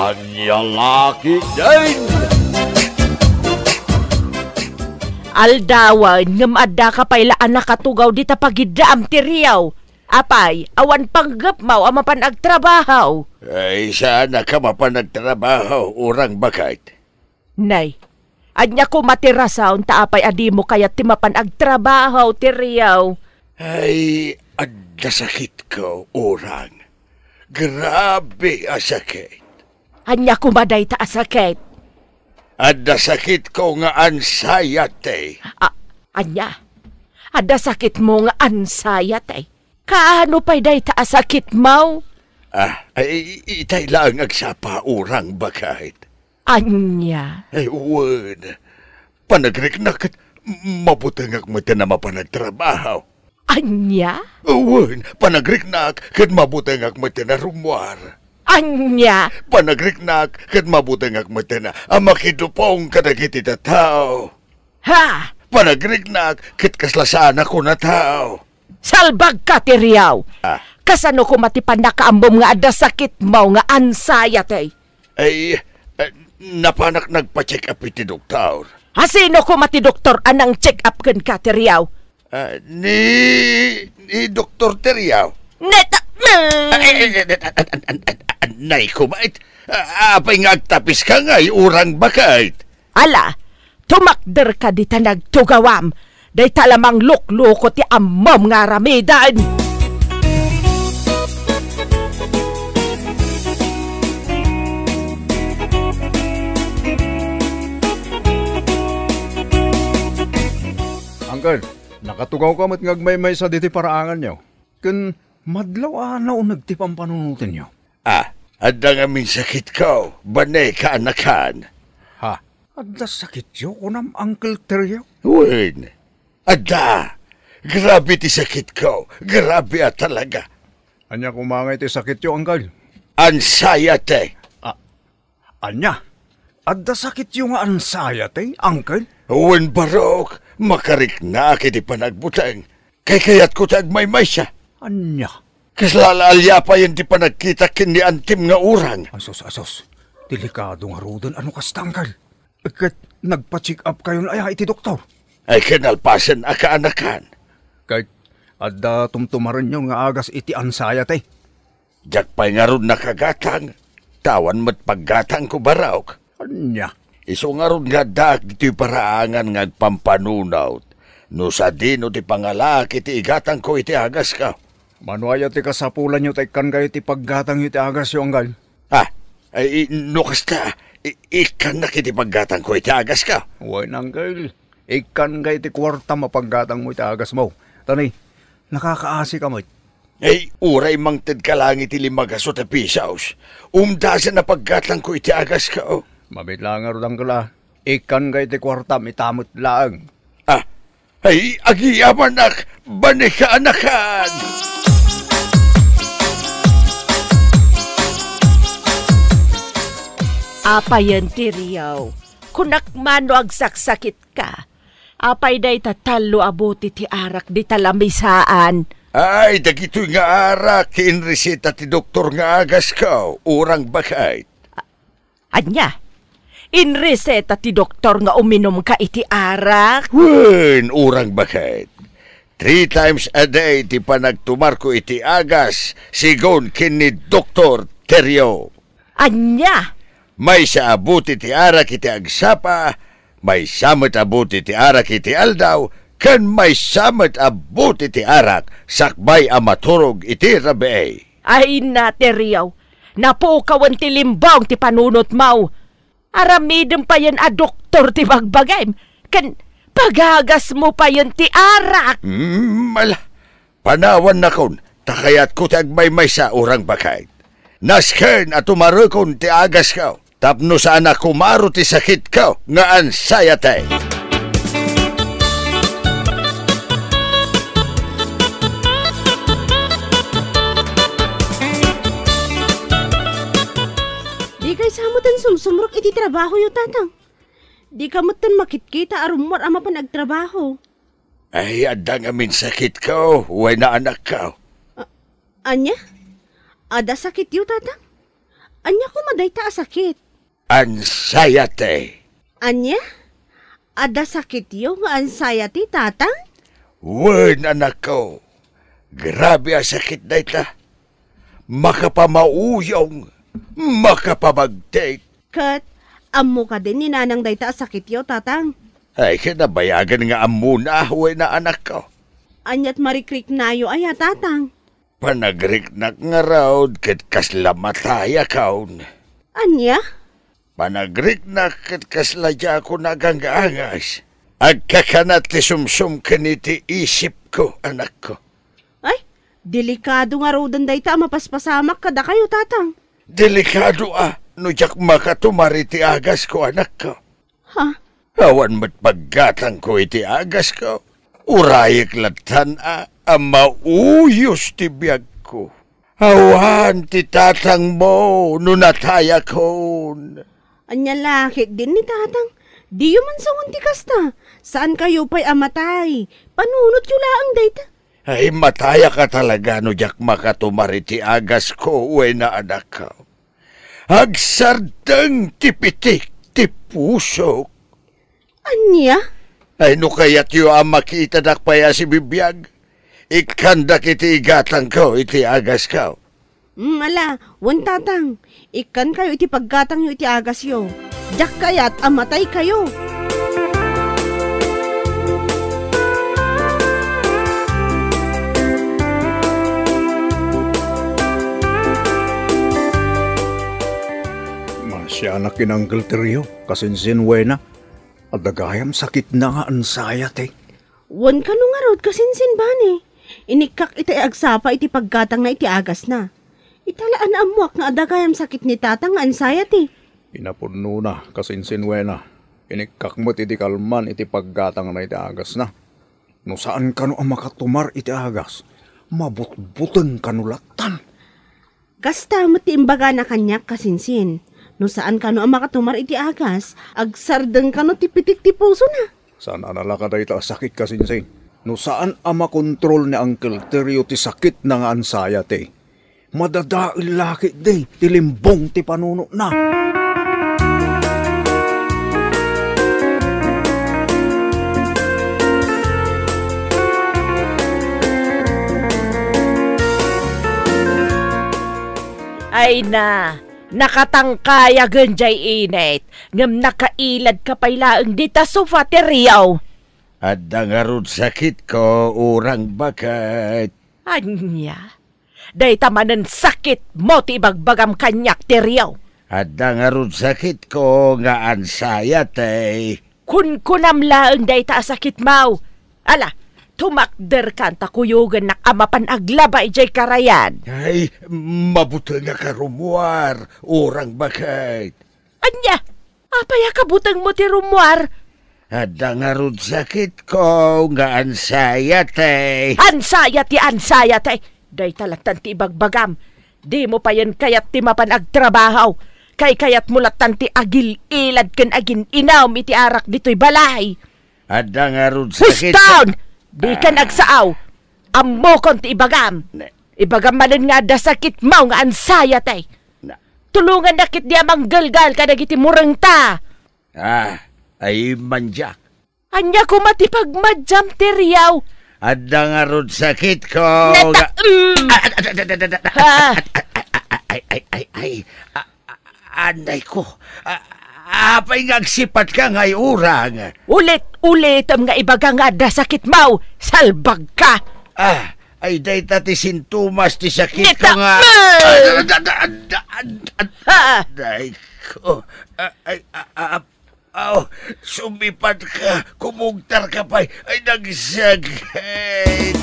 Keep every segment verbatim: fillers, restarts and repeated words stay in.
Ania la ketdin? Aldawen, ngem addaka pay la a nakatugaw dita pagiddaam, Tiriaw. Apay, awan panggepmaw a mapan agtrabaho? Ay, saannak a mapan agtrabaho, urang baket. Nay, ania koma ti rason ta apay a dimo kayat ti mapan agtrabaho, Tiriaw? Ay, adda sakitko, urang. Grabe a sakit. Ania koma dayta a sakit? Adda sakitko nga anxiety. A-, ania? Adda sakitmo nga anxiety? Kaano pay dayta a sakitmo? Ah, ay, i-, itay laeng agsapa, urang baket. Ania? Ay, wen. Panagriknak ket mabutengak met a mapan agtrabaho. Ania? Wen, panagriknak ket mabutengak met a rummuar. Ania? Panagriknak ket mabutengak met a makidupong kadagiti tattao. Ha? Panagriknak ket kasla saanak a tao. Salbagka, Tiriaw! Ah. Kasano koma ti pannakaammom nga adda sakitmo nga anxiety? Ay, eh, napanak nagpa-check up iti doktor. A sino koma ti doktor a nang-check up kenka, Tiriaw? Ah, ni, ni Doktor Tiriaw. Neta-, Ay, ay, ay, ay, ay, ay, ay, ay, nay, kumait. Ah, apay nga agtapiska ngay, urang baket? Ala, tumakderka dita nagtugawam. Dayta la manglukloko ti ammom nga aramiden. Uncle, nakatugawka met nga agmaymaysa ditoy paraanganyo. Ken madlaw a nauneg ti pampanunotenyo. Ah, adda ngamin sakitko, bane kaanakan. Ha? Adda sakityo, kunam, Uncle Teryo? Wen, adda. Grabe ti sakitko, grabe a talaga. Ania koma ngay ti sakityo, Uncle? Anxiety. Ah, Ania? Adda sakityo nga anxiety, Uncle? Wen, barok, makariknak iti panagbuteng. Kaykayatko ti agmaymaysa. Ania? Kasla la aliapayen ti panagkitak ken ni antim nga urang. Asus, asus. Delikado ngaruden a no kasta, Uncle. Ket nagpa-check up kayon aya iti doktor? Ay, kinalpasen a kaanakan. Ket adda tumtumarenyo nga agas iti anxiety? Diak pay ngarud nakagatang, ta awan met paggatangko, barok. Ania? Isu ngarud nga addaak ditoy paraangan nga agpampanunot no sadino ti pangalaak iti igatangko iti agasko. Mano aya ti kasapulanyo ta ikkankayo ti paggatangyo iti agasyo, Uncle? Ah, ay, i-, no kasta, i-, ikkannak iti paggatangko iti agasko. Wen, Uncle. Ikkanka iti kuartam a paggatangmo iti agasmo. Ta ni, nakakaasika met. Ay, uray mangtedka laeng iti lima gasut a pisos, umdasen a paggatangko iti agasko. Mabiit laeng ngarud, Uncle, a. Ikkanka iti kuartam ita met laeng. Ah, ay, agiyamanak, bane kaanakan. Apayen ti riaw, kunak man no agsaksakit ka. Apay dayta tallo a bote ti arak dita lamisaan? Ay, dagitoy nga arak ti inreseta ti doktor nga agasko, urang baket. Ania? Inreseta ti doktor nga uminumka iti arak? Wen, urang baket. Three times a day ti panagtumarko iti agas, sigun ken ni Doktor Terrio. Ania? Maysa a bote ti arak iti agsapa, maysa met a bote ti arak iti aldaw, ken maysa met a bote ti arak sakbay a maturog iti rabii. Ay, na, Terrio, napukawen ti limbong ti panunotmo. Aramidem payen a doktor ti bagbagim, ken pagagasmo payen ti arak. Mm, ala, panawannakon, ta kayatko ti agmaymaysa, urang baket. Nasken a tumarekon ti agasko tapno saan a kumaro ti sakitko nga anxiety. Dikay sa metten sumsumrek iti trabahoyo, Tatang. Dika metten makitkita a rummuar a mapan agtrabaho. Ay, adda ngamin sakitko, wen a anakko. A-, ania? Adda sakityo, Tatang? Ania koma dayta a sakit? Anxiety. Ania? Adda sakityo nga anxiety, Tatang? Wen, anakko. Grabe a sakit dayta. Makapamauyong, makapamagtik. Ket, ammo kadi ni Nanang dayta a sakityo, Tatang? Ay, kinabayagan nga ammona, wen a, anakko. Ania't marikriknayo aya, Tatang? Panagriknak ngarud ket kasla matayakon. Ania? Panagriknak ket kasla diakon agang-angas. Agkakanat ti sumsum ken iti isipko, anakko. Ay, delikado ngaruden dayta a mapaspasamak kadakayo, Tatang. Delikado a no diak makatumar iti agasko, anakko. Ha? Awan met paggatangko iti agasko. Urayek lattan a, a mauyos ti biagko. Awan ti tatangmo no natayakon. Ania la ketdin ni Tatang? Diyo man sangon ti kasta. Saankayo pay a matay. Panunotyo laeng dayta. Ay, matayak a talaga no diak makatumar iti agasko, wen a, anakko. Agsardeng ti pitik ti pusok. Ania? Ay, no kayatyo a makitadak pay a sibibiag, ikkandak iti igatangko iti agasko. Mm, ala, wen, Tatang, ikkankayo iti paggatangyo iti agasyo. Diak kayat a mataykayo. Masianak ken Uncle Teryo, kasinsin, wen a. Adda gayam sakitna nga anxiety. Wen kano ngarud, kasinsin, bani. Inikkak ita a agsapa iti paggatangna iti agasna. Ita la a naammoak nga adda gayam sakit ni Tatang nga anxiety. Kinapudnona, kasinsin, wen a. Inikkak met iti kalman iti paggatangna iti agasna. No saan kano a makatumar iti agas, mabutbuteng kano lattan. Kasta met ti imbagana kaniak, kasinsin. No saan kano a makatumar iti agas, agsardeng kano ti pitik ti pusona. Saan a nalaka dayta a sakit, kasinsin. No saan a makontrol ni Uncle Teryo ti sakitna nga anxiety, madadael la ketdi ti limbong ti panunotna. Ay na, nakatangkayagen jay init, ngem nakailadka pay laeng dita sofa, Teryo. Adda ngarud sakitko, urang baket. Ania? Dayta manen sakitmo ti ibagbagam kaniak, Teryo. Adda ngarud sakitko nga anxiety. Kunkunam laeng dayta a sakitmo. Ala, tumakderkan ta kuyogennak a mapan aglaba idiay karayan. Ay, mabutengak a rummuar, urang baket. Ania? Apay a kabutengmo ti rummuar? Adda ngarud sakitko nga anxiety. Anxiety, anxiety! Dayta lattan ti ibagbagam. Dimo payen kayat ti mapan agtrabaho. Kaykayatmo lattan ti agil-ilad ken agin-inam iti arak ditoy balay. Adda ngarud sakit. Huston! Dikan Ah. agsaaw. Ammokon ti ibagam. Ne. Ibagam manen nga adda sakitmo nga anxiety. Na. Tulongannak ketdi a manggelgal kadagiti murengta. Ah, ay mandiak. Ania koma ti pagmadiam, Teryo? Adda ngarud sakitko Nata-, nga mm. Ah, ah, ah, ah, ah, ah, ah, ah, ah, ay, ay, ay, ay. Ah, ah, anay ko. Ah, apay nga agsipatka ngay urang? Ulit-ulitem nga ibaga nga adda sakitmo, salbagka. Ah, ay dayta ti sintomas ti sakitko Neta-, nga. Ah! Ah, ah, ah, ah, ah, day ko. Ah, ay, ah, ah, ah, aw, sumipatka, kumugtarka pay. Ay, nagsakit.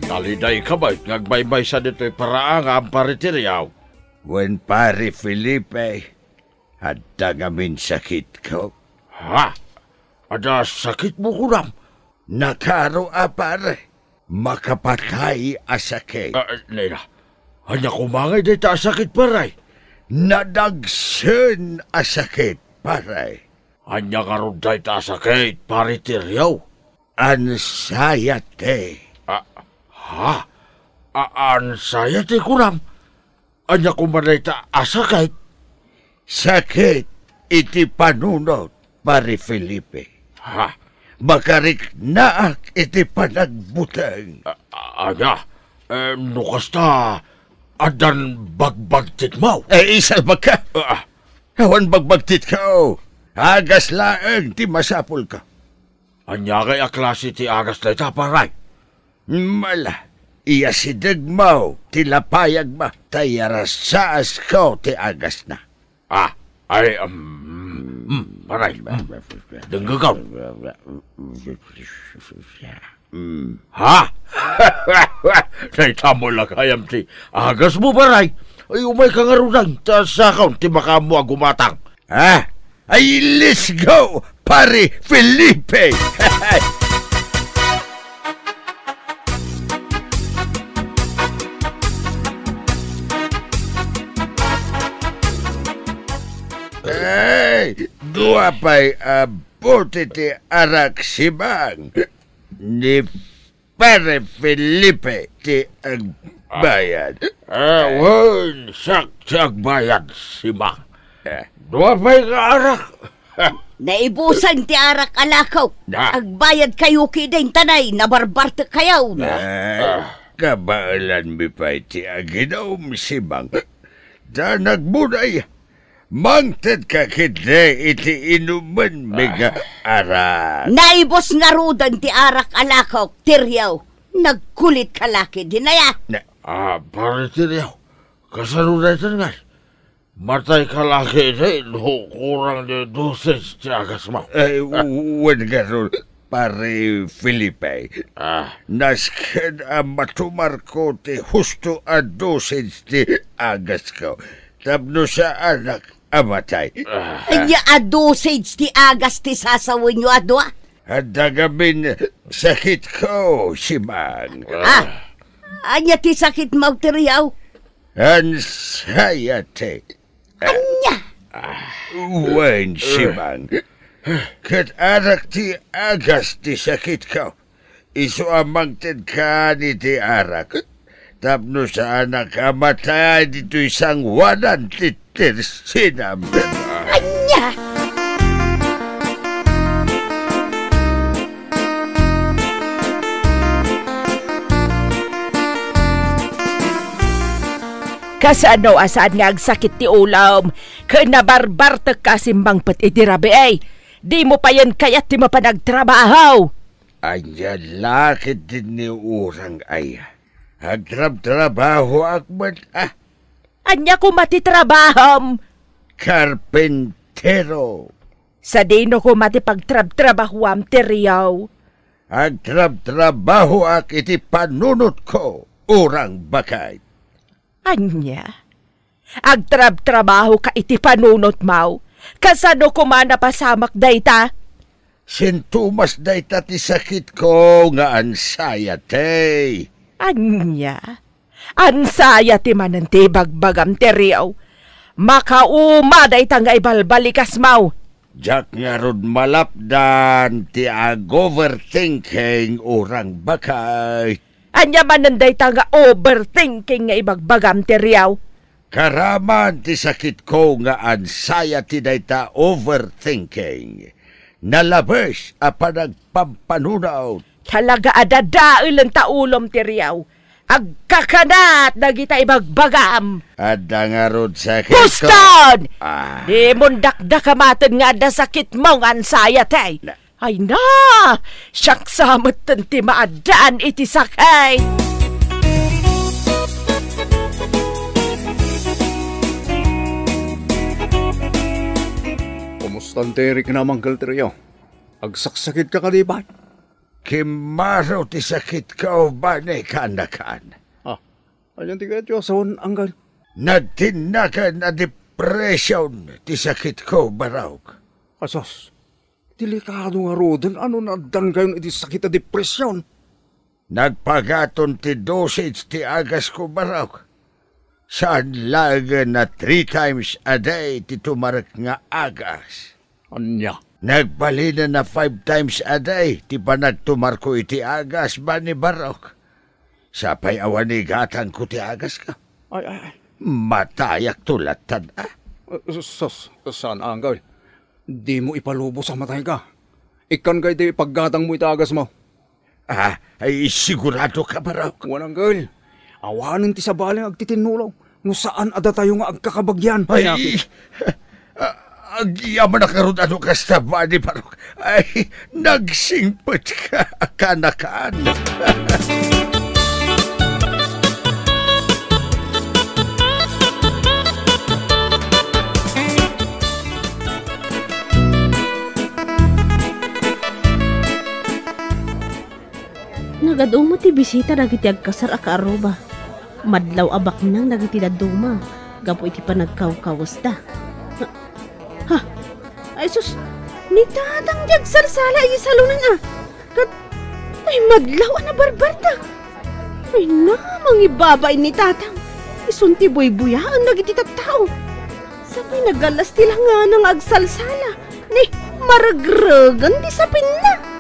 Nalidayka met nga agbaybaysa ditoy paraangan, Pare Teriaw? Wen, Pare Felipe, adda ngamin sakitko. Ha? Adda sakitmo kunam? Nakaro a, pare. Makapatay a sakit. Ah, nena, ania koma ngay dayta a sakit, pare? Nadagsen a sakit, pare. Ania ngarud dayta a sakit, Pari Teriaw? Anxiety. Ah, ha? A-, anxiety, kunam? Ania koma dayta a sakit? Sakit iti panunot, Pari Felipe. Ha? Makariknaak iti panagbuteng. A-, a-, ania? Eh, no kasta, addan bagbagtitmo? Eh, isalbagka. Ah. Awan bagbagtitko. Agas laeng ti masapulko. Ania ngay a klase ti agas dayta, pare? Mala, iyasidegmo ti lapayagmo, ta iyarasaasko ti agasna. Ah, ay, um, mm, pare, mm. Denggekon. Mm. Ha? Dayta met la gayam ti agasmo, pare. Ay, umayka ngaruden, ta siakon ti makaammo a gumatang. Ha? Ay, let's go, Pare Felipe! Ay, dua pay a bote ti arak, Simang. Ni Pare Felipe ti agbayad. Ah, wen, siak ti agbayad, Simang. Eh. Dua pay nga arak. Naibusen ti arak a lakok. Ah. Agbayadkayo ketdin, ta nay, nabarbartekkayo. Eh, kabaelanmi pay ti aginom, Simang. Ta nagmunay, mangtedka ketdi iti inumenmi nga arak. Naibus ngaruden ti arak a lakok, Teriaw. Nagkulitka la ketdin aya. Na- Ah, Pare Teriaw, kasano daytan ngay? Matayka la ketdi no kurang ti dosage ti agasmo. Ay, w-, wen ngarud, Pare Felipe. Ah. Nasken a matumarko ti husto a dosage ti agasko tapno saanak a matay. Ah. Ania a dosage ti agas ti sasawenyo a dua? Adda ngamin sakitko, Simang. Ah, ania ti sakitmo, Teriaw? Anxiety. Ania? Wen, Simang. Ket arak ti agas ti sakitko. Isu a mangtedkan iti arak. Tapno saanak a matay ditoy sangoanan ti tersinam. Ania? Kasano a saan nga agsakit ti ulom ken nabarbartekka a simmangpet iti rabii? Dimo payen kayat ti mapan agtrabaho? Ania la ketdin ni urang aya? Agtrabtrabahoak met a. Ania koma ti trabahom? Karpentero. Sadino koma ti pagtrabtrabahoam, Teriaw? Agtrabtrabahoak iti panunotko, urang baket. Ania? Agtrabtrabahoka iti panunotmo? Kasano koma napasamak dayta? Sintomas dayta ti sakitko nga anxiety. Ania? Anxiety manen ti ibagbagam, Teriaw. Makauma dayta nga ibalbalikasmo. Diak ngarud malapdan ti ag-overthinking, urang baket. Ania manen dayta nga overthinking nga ibagbagam, Teriaw? Karaman ti sakitko nga anxiety dayta overthinking. Nalabes a panagpampanunot. Talaga a dadaelen ta ulom, Teriaw. Agkakanat dagita ibagbagam. Adda ngarud sakitko. Puston! Ah. Dimon dakdakamaten nga adda sakitmo nga anxiety. Na- Ay na! Siak sa metten ti maaddaan iti sakit! Kumusta ti riknam, Uncle Teryo? Agsaksakitka kadi, bay? Kimmaro ti sakitko, bani, kaanakan. Ah, anian ti kayatyo a sawen, Uncle? Nagtinnagan a depression ti sakitko, barok. Asus, delikado ngaruden no naaddankayon iti sakit a depression. Nagpagaton ti dosage ti agasko, barok. Saan laengen a three times a day ti tumarek nga agas. Ania? Nagbalinen a five times a day ti panagtumarko iti agas, Bani Barok. Sapay awan igatangko ti agaska. Ay, ay, ay. Matayakto latta, a. Sus, saan, Anggal? Dimo ipalubos a matayka. Ikkan kay ti paggatangmo iti agasmo. Ah, ay, sigurado ka, Barok? Wen, Anggal. Awanen ti sabali nga agtitinnulong no saan a datayo nga agkakabagian. Ay, a-, agyamanak ngarud a no kasta, Bani Barok. Ay, nagsingpet ka, kanakan. Nagad-uma ti bisita dagiti agkasar a kaarruba. Madlaw a baknang dagiti dadduma gapu iti panagkawkawesda. Ha? Ay sus, ni Tatang ti agsarsala iti salonen a. Ket, ay, madlaw a nabarbarta. Ay na, mangibabain ni Tatang. Isun ti buybuyaen dagiti tattao. Sapay nagallas ti langana nga agsalsala. Ni, maregregen ti sapinna.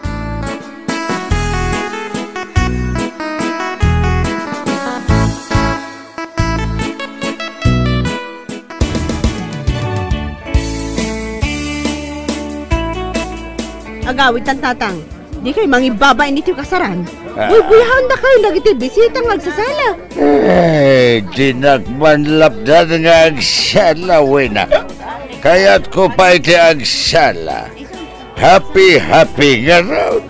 Agawidtan, Tatang. Dikay mangibabain iti kasaran. Ah. Buybuyaendakayo dagiti bisita nga agsasala. Eh, dinak man lapdan nga agsala, Wena. Kayatko pay ti agsala. Happy, happy ngarud.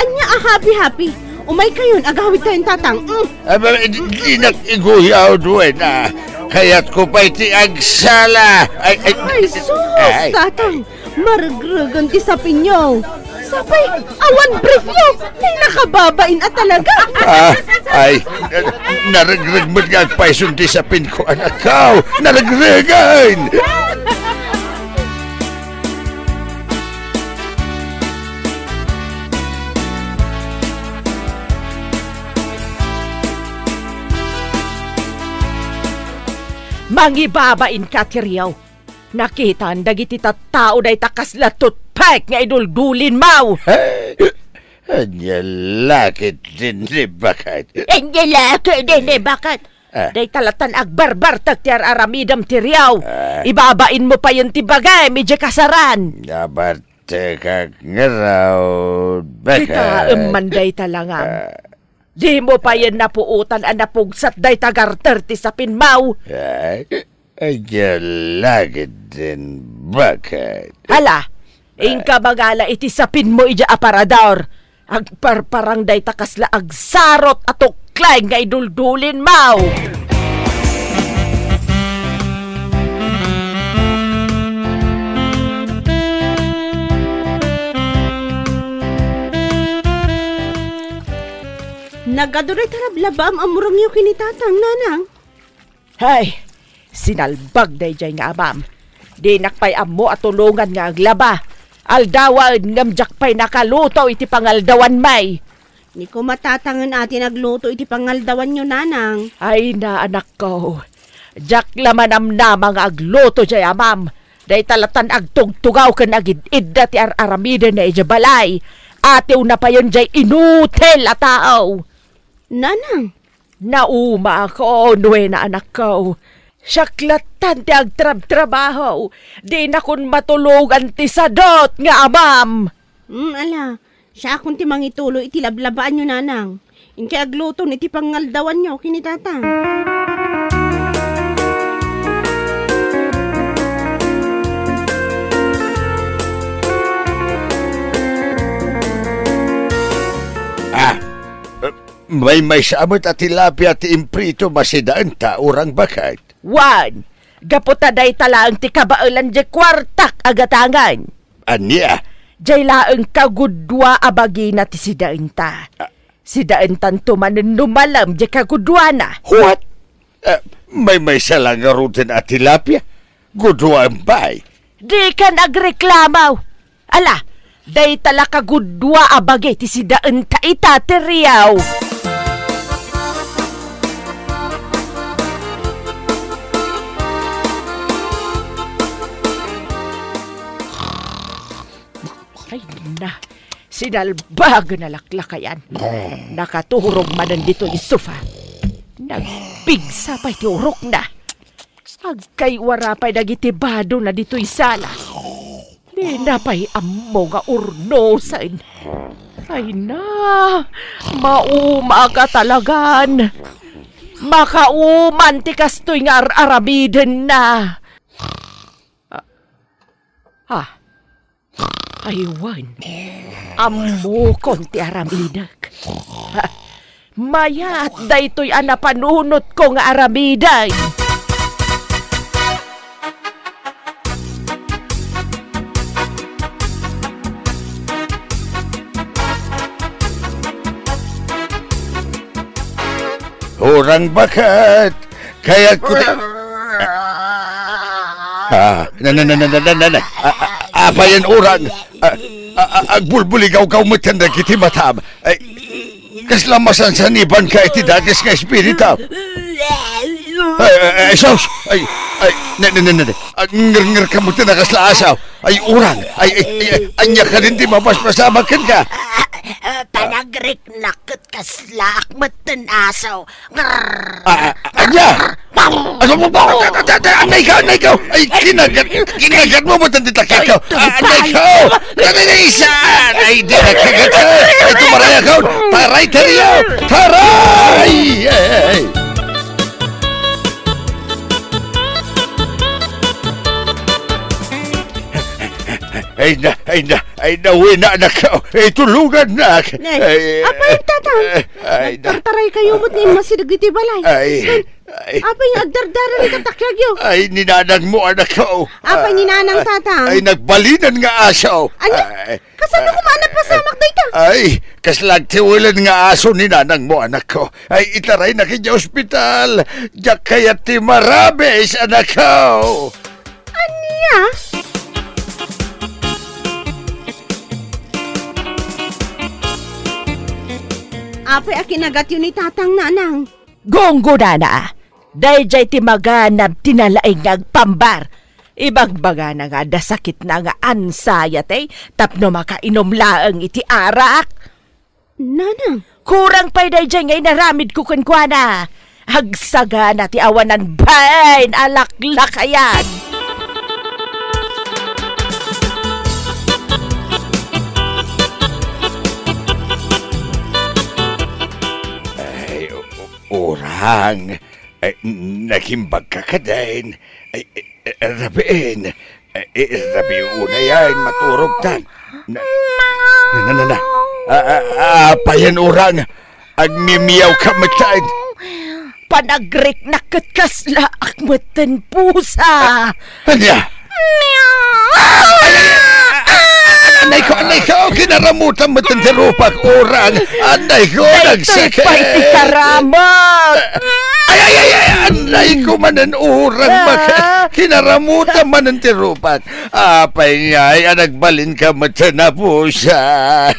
Ania a happy, happy? Umaykayon, agawidkayon, Tatang. Mm. Aba, di, dinak iguyawd, Wena. Kayatko pay ti agsala. Ay, ay, ay, sus, ay. Tatang. Maregregen ti sapinyo. Sapay, awan briefyo. Ay, nakababain a talaga. Ah, ay, naregreg met nga agpayson ti sapinko, anakko. Naregregen! Mangibabain ka, Tiriaw. Nakitaan dagiti tattao dayta kasla toothpick nga iduldulinmo. Ania la ketdin ni baket? Ania la ketdin ni baket? Ah. Dayta lattan agbarbartek ti ar-aramidem, Tiriaw. Ah. Ibabainmo payen ti bagim idiay kasaran. Nabartekak ngarud, baket. Kitaem man dayta langam. Ah. Dimo payen napuotan a napugsat dayta garter ti sapinmo. Ay, ania la ketdin, baket? Hala, ah, inka mangala iti sapinmo idiay aparador. Agparparang dayta kasla agsarot a tukleng nga iduldulinmo. Nagadu dayta lablabam a murengyo ken ni Tatang, Nanang. Hay, sinalbag daydiay nga amam. Dinak pay ammo a tulongan nga aglaba. Aldawen ngem diak pay nakaluto iti pangaldawanmi. Ni koma Tatangen a ti nagluto iti pangaldawanyo, Nanang. Ay na, anakko. Diak la manamnama nga agluto diay amam. Dayta lattan agtugtugaw ken agid-idda ti ar-aramidenna idiay balay. Atiwna payen diay inutil a tao. Nanang. Naumaakon, Wena, anakko. Siak lattan ti agtrabtrabaho. Dinakon matulongan ti sadut nga amam. Hmm, ala, siakon ti mangituloy iti lablabaanyo, Nanang. Inkay agluton iti pangaldawanyo ken ni Tatang. Ah, eh, maymaysa met a tilapia ti imprito, masidaenta, urang baket? Wen, gapu ta dayta laeng ti kabaelan diay kuartak a gatangen. Ania? Diay laeng kagudua a bagina ti sidaenta. Ah. Sidaentanto manen no malem diay kaguduana. What? Eh, maymaysa la ngaruden a tilapia? Guduaem pay. Dikan agreklamo. Ala, dayta la kagudua a bagi ti sidaenta ita, Tiriaw. Ay na, sinalbagen a laklakayan. Nakaturog manen ditoy sofa. Nagpigsa pay ti urokna. Agkaywara pay dagiti badona ditoy sala. Dina pay ammo nga urnosen. Ay na, mauma ka talagan. Makauman ti kastoy nga ar-aramidenna. Ah, ah, Ay wen, ammokon ti aramidek. Ha, mayat daytoy a napanunotko nga aramidek. Urang baket, kayatko ti, ah, na, na, na, na, na, na, na. A, a, apayen urang. A, a, agbulbuligawgaw met dagiti matam. Ay, kasla masansanibanka iti dakes nga espiritu. Ay, ay, ay, sus! Ay, ay, ne, ne, ne, ne, ne. Agngernger ka met na kasla asaw. Ay, urang. Ay, ay, ay, ay, ania kadin ti mapaspasamak kenka? Ah, ah, panagriknak ket kaslaak met ten asaw. Ngrrr. Ah, ah, ania? Ano mo ba? Anay ka, anay ka! Ay, kinagat, kinagat mo met ti takyak ko. Ah, anay ka! Naninisan! Ay, di nagkagat ka! Ay, tumaray ako! Taray, Terio! Taray! Ay, ay, ay. Ay na, ay na, ay na, uwi na, anak ko. Ay, tulungan na. Nay, ay, apay, Tatang? Ay, na. Nagtartaray kayo met ni Imma si dagiti balay. Ay, ay. Apay nga agdardara ni tatakyagyo? Ay, ni nanang mo, anak ko. Apay ni nanang, Tatang? Ay, nagbalinan nga aso. Ania? Ay. Kasano koma a napasamak dayta? Ay, kasla agtiwelen nga aso ni nanang mo, anak ko. Ay, itaraynak idiay ospital. Diak kayat ti marabis, anak ko. Ania? Apay a kinagatyo ni Tatang, Nanang? Gunggonana, daydiay ti maganab ti nalaing nga agpambar. Ibagbagana nga adda sakitna nga anxiety tapno makainom laeng iti arak. Nanang. Kurang pay daydiay nga inaramidko kenkuana. Agsagana ti awanan bain a laklakayan. Ay, o-, o-, urang. Ay, nakimbag ka kadin. Ay, eh, eh, rabiin. Ay, eh, rabii unay, ay, maturog ta. Na, na, na, na, na. Ah, ah, ah, apayen urang. Agmimiyaw ka met. Panagriknak ket kaslaak met ten pusa. Ania? Ay, ay, ay, ay, ay, anay ko, anay ko, kinaramutan met ti rupak, urang. Anay ko, nagsakit. Daytoy pay ti karamut. Ay, ay, ay, ay, anay ko manen, urang, ah, baket. Kinaramutan manen ti rupak. Apay ngay a nagbalin ka met ti napusa?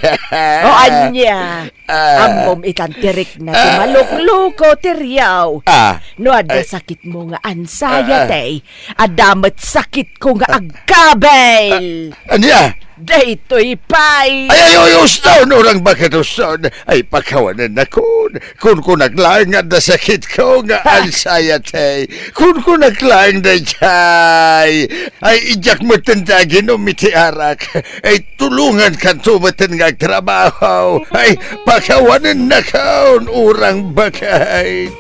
O ania? Ah. Ammom itan ti rikna ti malukluko ti riaw. Ah. No adda sakitmo nga anxiety, adda met sakitko nga agkabil. Ah. Ania? Daytoy pay. Ay, ay, ay, uston, urang baket, uston. Ay, pakawanennakon. Kunkunak laeng nga adda sakitko nga anxiety. Kunkunak laeng daydiay. Ay, idiak metten ti aginom iti arak. Ay, tulongankanto metten nga agtrabaho. Ay, pakawanennakon, urang baket.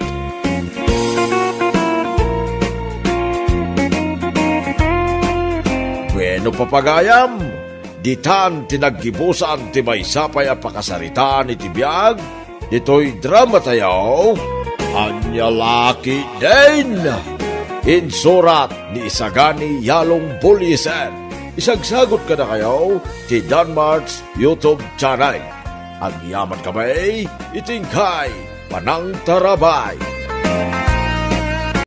Bueno, papagayam, ditan ti naggibusan ti maysa pay a pakasaritaan iti biag ditoy dramatayo, Ania La Ketdin. Insurat ni Isagani Yalong Buliser. Isagsagut kadakayo ti Danmart's YouTube channel. Agyamankami iti inkay panangtarabay.